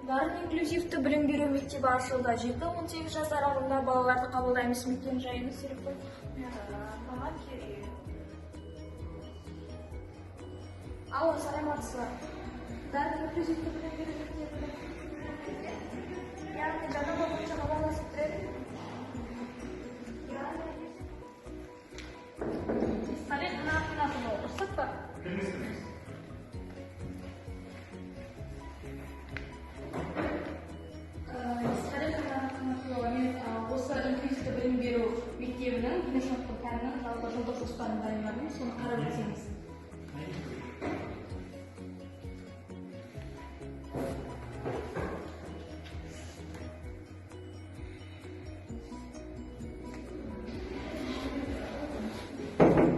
Дарын инклюзивті білім беру мектебі ашылды. 7-18 жас аралығында балаларды қабылдаймыз. Мекен жайымыз, телефон. Маған керек. Алло, саламатсыз ба? Дарын инклюзивті білім беру мектебі. Яғни жарнама бойынша хабарласып тұр едім. Яғни Есқали Қанатұлы, рұқсат па? Кіріңіз, кіріңіз. Есқали Қанатұлы, мен осы инклюзивті білім беру мектебінің дене шынықтыру пәнінің жалпы жылдық жоспарын дайындадым, соны қарап өтсеңіз.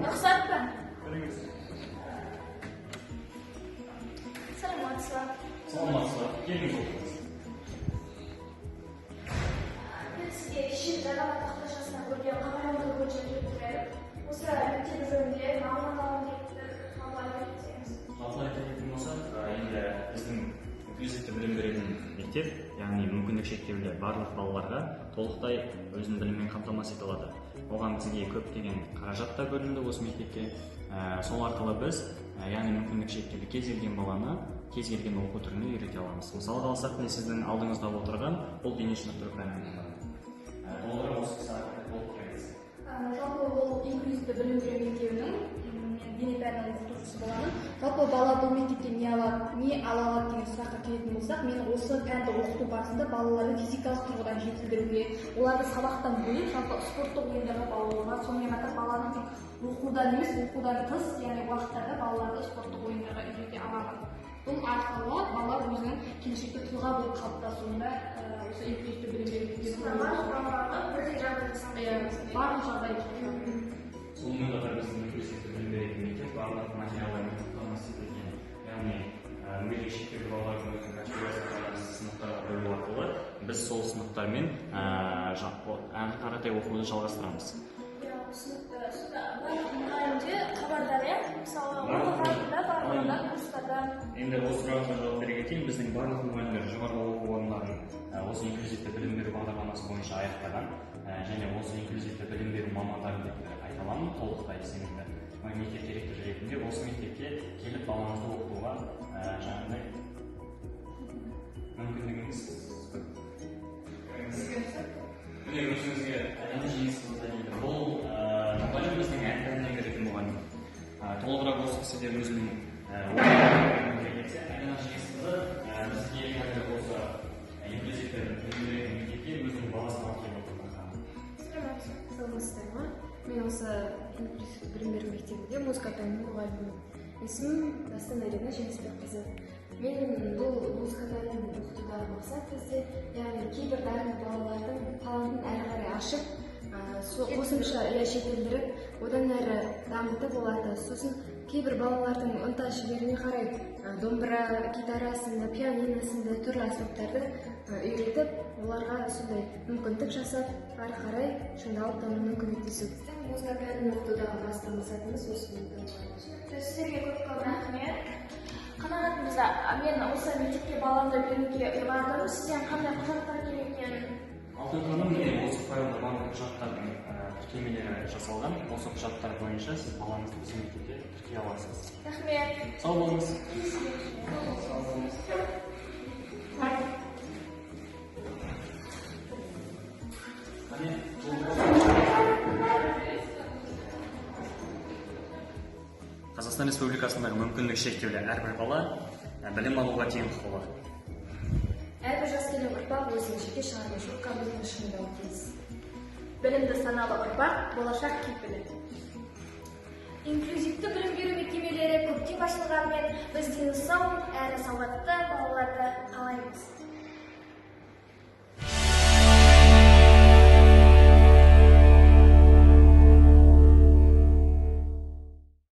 Рұқсат па? Кіріңіз. Саламатсыз ба? Саламатсыз ба? Келіңіз, отырыңыз. Мен сізге кеше жарнама тақташасынан көрген хабарландыру бойынша келіп тұр едім. Осы мектеп жөнінде мағлұмат алғым келіп тұр. Жалпы айта кетсеңіз. Жалпы айта кететін болсақ, енді біздің инклюзивті білім беретін мектеп, яғни мүмкіндік шектеулі барлық балаларға толықтай өзінің біліммен қамтамасыз ете алады. Оған бізге көптеген қаражат та бөлінді осы мектепке. Сол арқылы біз, яғни мүмкіндік шектеулі кез келген баланы кез келген оқу түріне үйрете аламыз. Мысалға алсақ, міне, сіздің алдыңызда отырған бұл дене шынықтыру пәнінің маманы. Толығырақ осы кісі толықтыра кетсін. Жалпы ол инклюзивті білім беру мектебінің мен дене пәнінің оқытушысы боламын. Жалпы бала бұл мектептен не алады, не ала алады деген сұраққа келетін болсақ, мен осы пәнді оқыту барысында балаларды физикалық тұрғыдан жетілдіруге, оларды сабақтан бөлек жалпы спорттық ойындарға баулуға, сонымен қатар баланы тек оқудан емес, оқудан тыс, яғни уақыттарда балаларды спорттық ойындарға үйрете аламын. Бұл арқылы бала өзінің келешекте тұлға болып қалыптасуында осы инклюзивті білім беру мектебі Барлық балаларға бірдей жағдай жасалған. Барлық жағдай жасалған. Сонымен қатар біздің инклюзивті білім беретін мектеп барлық материалдармен қамтамасыз етілген. Яғни мүгедек шектеулі балалардың өзінің категориясына байланысты сыныптарға бөлу арқылы біз сол сыныптармен әрі қаратай оқуды жалғастырамыз. Иә, түсінікті. Сонда барлық мұғалім де хабардар, иә? Мысалы, оқығанда барлығында курстарда. Енді осы сұрағыңызға жауап бере кетейін. Біздің барлық мұғалімдер жоғарғы оқу орындарын осы инклюзивті білім беру бағдарламасы бойынша аяқтаған және осы инклюзивті білім беру мамандары деп те айта аламын толықтай сенімді. Мен мектеп директоры ретінде осы мектепке келіп балаңызды оқытуға жаңағыдай мүмкіндігіңіз көп. Міне, өзіңізге Әлия Жеңісқызы дейді. Бұл мұғалім біздің ән пәнінен беретін мұғалім. Толығырақ осы кісі де өзінің ойын білдіре кетсе. Әлия Жеңісқызы бізге қазір осы инклюзивті білім беретін мектепке өзінің баласын алып келіп отыр. Саламатсыз. Саламатсыздар ма? Мен осы инклюзивті білім беру мектебінде музыка пәнінің мұғалімімін. Есімім Дастан Арина Жеңісбекқызы. Мен бұл музыка пәнін оқытудағы мақсат бізде, яғни кейбір дарынды балалардың талантын әрі қарай ашып, сол қосымша, иә, жетілдіріп, одан әрі дамытып оларды. Сосын кейбір балалардың ынта жігеріне қарай домбыра, гитара сынды, пианино сынды түрлі аспаптарды үйретіп, оларға сондай мүмкіндік жасап, әрі қарай шыңдалып дамуына көмектесу. Біздің музыка пәнін оқытудағы басты мақсатымыз осы болып табылады. Түсінікті. Сіздерге көп көп рахмет. Қанағат мырза, мен осы мектепке баламды беруге ұйғардым. Сізден қандай құжаттар керек екенін? Алтын ханым, міне, осы файлда барлық құжаттардың тіркемелері жасалған. Осы құжаттар бойынша сіз балаңызды біздің мектепте тіркей аласыз. Рахмет. Сау болыңыз. Кездескенше. Сау болыңыз. Қане, жол. Қазақстан Республикасындағы мүмкіндігі шектеулі әрбір бала білім алуға тең құқылы. Әрбір жас келген ұрпақ өзінің жеке шығармашылық қабілетін шыңдауы тиіс. Білімді, саналы ұрпақ – болашақ кепілі. Инклюзивті білім беру мекемелері көптеп ашылғанымен, біз дені сау әрі сауатты балаларды қалаймыз.